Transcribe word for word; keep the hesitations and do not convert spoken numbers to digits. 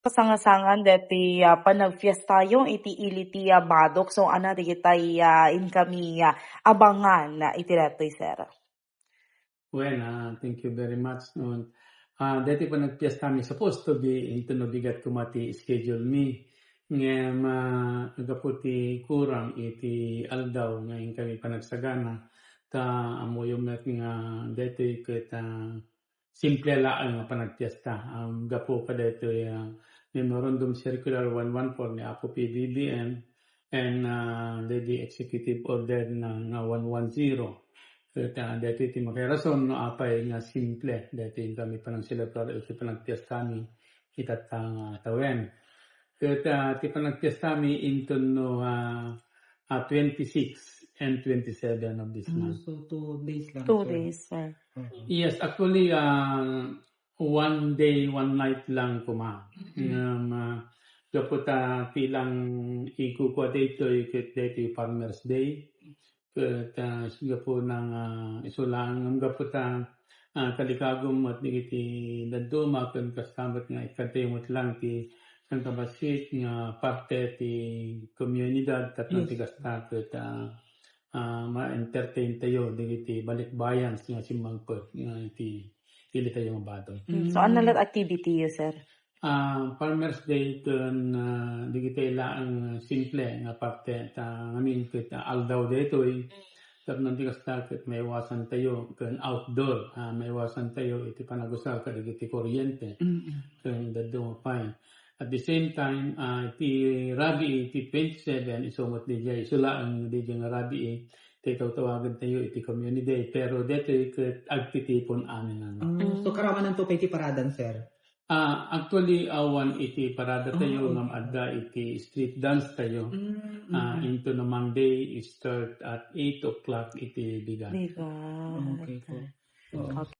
Sangasangan deti, ah, panagfiestayo iti ili ti, ah, Batok. So, ania dagiti, ah, inkami, ah, abangan, ah, iti daytoy, sir? Well, ah, thank you very much, no. Ah, deti panagfiestami supposed to be into no bigat koma ti schedule mi. Ngem, ah, gapu ti kurang iti aldaw nga inkami panagsagana, ta ammoyo met nga daytoy ket, ah, simple laeng nga panagfiesta. Um, gapu kadaytoy, ah, Memorandum Circular one one four ni Apo P B B M and, ah, the, the Executive Order na, nga one one zero. Ket, ah, daytoy ti makarason no apay nga simple daytoy kami panagselebrar iti panagfiestami itatta nga tawen. Ket, ah, ti panagfiestami inton no, ah, ah, twenty-six and twenty-seven of this Ah, month. So two days lang, Two sir. Days, sir. Oo. Yes, actually, ah, one day, one night lang koma. Mm. Ngem, ah, gapu ta ti lang ikukua daytoy ket daytoy Farmers Day. Ket, ah, gapu nang, ah, isu lang, ngem gapu ta, ah, kalikagum met dagiti dadduma ken kasta met nga ikkantayo met lang ti sangkabassit nga parte ti komunidad tapno Yes. ti kasta ket, ah, ah, ma-entertain tayo dagiti balikbayans nga simmangpet nga iti, iti ilitayo nga Batok. Mm. So, ano Mm. la't activity yo, sir? Ah, Farmers Day ken, ah, dagiti laeng simple nga parte ta ngamin ket, ah, aldaw daytoy. Mm. Tapno ti kasta ket maiwasan tayo ken outdoor, ah, maiwasan tayo iti panagusa kadagiti kuryente Mm. ken dadduma pay. At the same time, ah, iti rabii iti twenty-seven, isu met diay, isu laeng diay nga rabii, ti tawtawagan tayo iti community day, pero daytoy ket agtitipon amin. Ah, so Mm. karamananto pay ti paradan, sir? Ah, actually, awan iti parada tayo, Ah, ngem okay. adda iti street dance tayo. Mm, Ah, mm. into no Monday, start at eight o'clock iti bigat. Bigat. Okay po. Oo. Okay.